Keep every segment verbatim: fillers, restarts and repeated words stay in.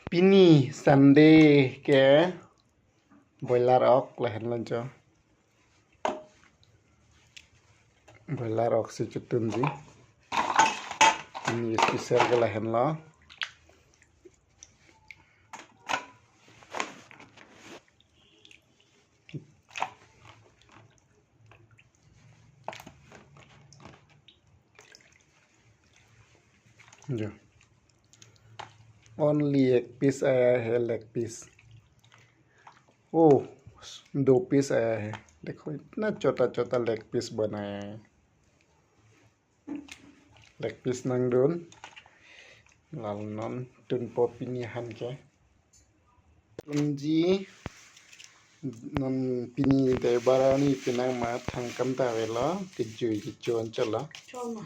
Pini Sunday ke boiler ok lahenlo jo. Boiler ok si chutdunji. Pini special ke lahenlo. Jo. Only ek piece आया है, leg piece. ओ, दो piece आया है। देखो, इतना छोटा-छोटा leg piece बनाया है। Leg piece nangdun. Lalo non dunpo pini aphan ke. Dunji, non pini dei barani penang ma thangkam ta avelo, kejui kecho anchot lo. Choma.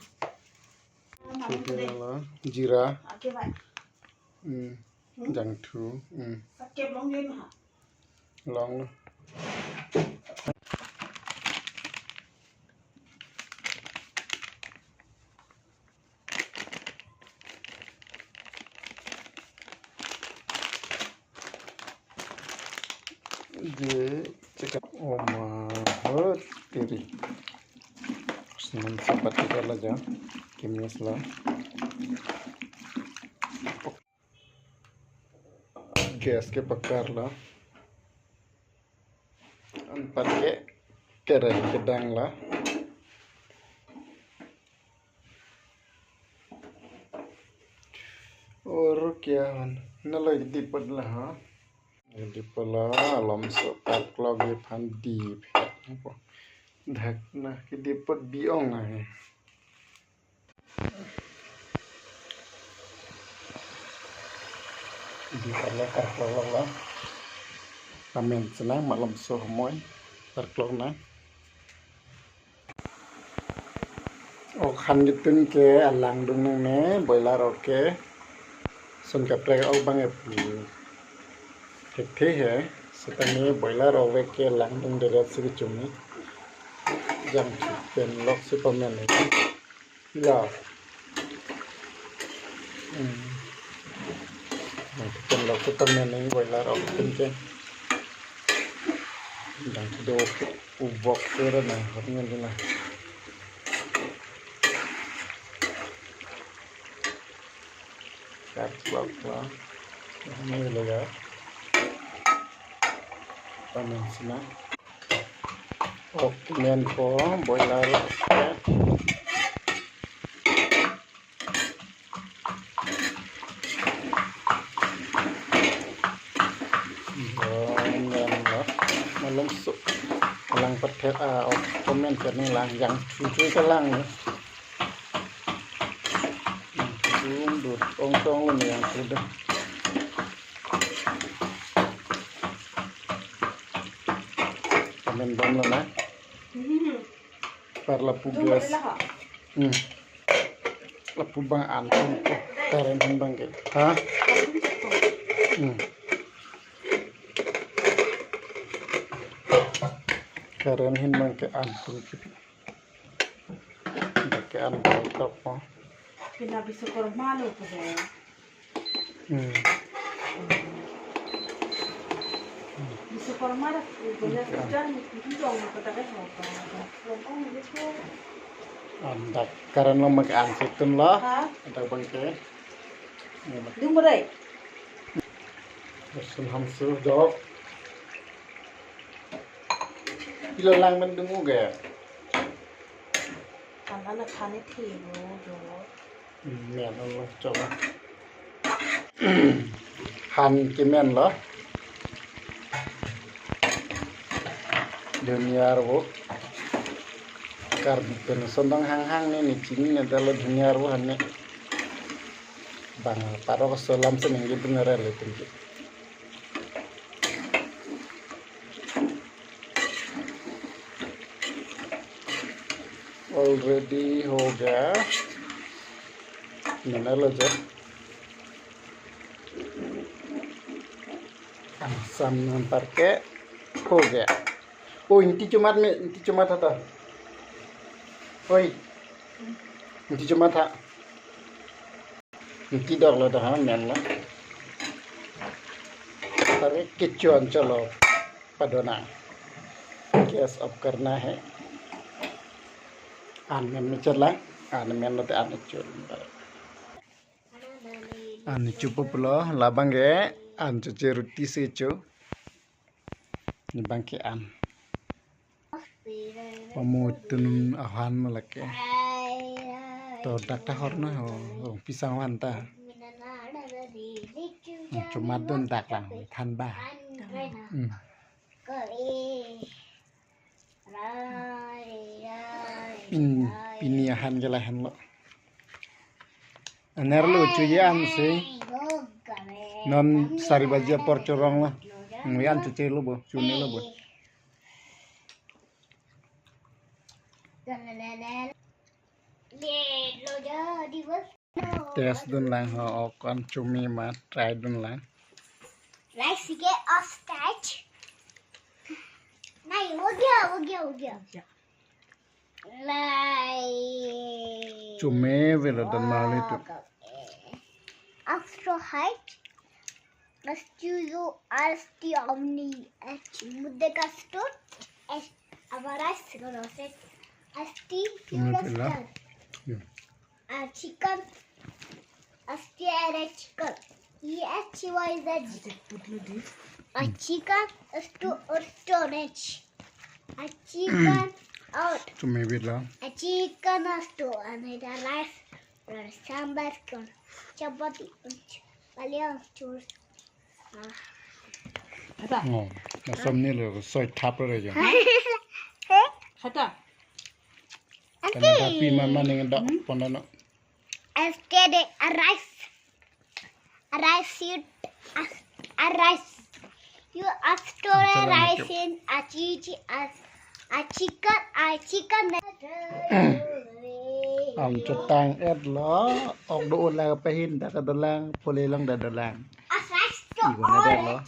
Chuma lo, jira. Ake bai. Hmm. Hmm? Jangthu. Hmm. Sakep long den ha. Long lo. Je, cekap oma hot tiri. Senang sempat kita lah ja. Kimis lo. Gas ke pakar lo. Anpat ke keren kedang lo. Oro kya hon? Nalo dipot la ha? Dipot la, alomso parklok aphan dip. Dak na kedipot bi-ong na he. Dipot la parklok la. Amen senang malomso homoi parklok na. Ok han ketun ke alang dungnang ne, boiler ok ke. Son kaprek ok bang e pu. Thekthe he, setame boiler ok ke alang dungderet si kechumi. Jangthu pen lok si pamen ne. Ila. Hmm. Jangthu pen lok si pamen ne boiler ok ketun ke. Jangthu do. Ubok sira na, hot ngan na. Kat lok la. Ini lo ya. Pamen sina. Ok, men ko boiler. Malomso. Alang pathet a, ok, comment kani lang jangthu chui kalang ni. Dun dun ong tong lo ni jangthu de. Comment bom lo na. Par lapu gas. Hmm. Lapu bang an tum ko. Current hin bang ke. Ha? Hmm. Current hin bang ke an tum ke. Bang ke an bang tok ko. Pina bisu korma lo ko he. Hmm. Bisu korma dak, punya kerja ni, itu dong, apa tak ada apa. Lompong gitu. Andak current lo mak an si tun lo. Ha? Andak bang ke. Ini mak. Dung berai. Sun hamsu dok. Pila lang mendung uga. Kan anak kani thilo dok. Men lo, choma. Han kemen lo. Duniar bo. Karbi pen sondong hanghang ni, ni chini ne dalo duniar bo han ne. Bang parok so lam seneng ke benar le pen ke. Already ho gaya. Nana lo jo. Sam nampar ke ho gaya. Oh, inti chumat me, inti chumat hata. Oi. Inti chumat ha. Inti dok lo dah, men lo. Are kecho anchot lo padonang. Gas off karna hai. An men me chetlang. An men lote an kecho. An kecho pulo, labang ke an choche, roti si kecho. Labang ke an. Pamutun ahan lake. To dak ta hor na ho, ho pisang ahan ta. Chomat dun dak lang, than ba. Hmm. Hmm, pini ahan ke lahenlo. Anerlo chuye an si. Non sari baji apor chorong lo. Ngwi an choche lo bo, chone lo bo. Test dun lang ho, ok an chome ma, try dun lang. Rice ke ostrich. नहीं, हो गया, हो गया, हो गया। नहीं। Chome velo dan mali tu. Astro height. Astu yo, asti omni. Asti mude kastu. Asti avaras roset. Asti Chome pila. Star. Ya. A chicken. Asti are chicken. E H Y Z. A chicken is to storage. A chicken out. Chome velo. A chicken is to another rice. Sambar con chapati. Paliang chur. Oh, na som ni lo soi thap lo ya. Hata. Kana tapi mama ning dok pon no. Asti de rice. Rice you, rice. You store rice in a chichi, a chicken, a chicken. An chotang et lo, ok do la pahin da ka dolang, pole lang da dolang. A rice to. Iwan ada lo.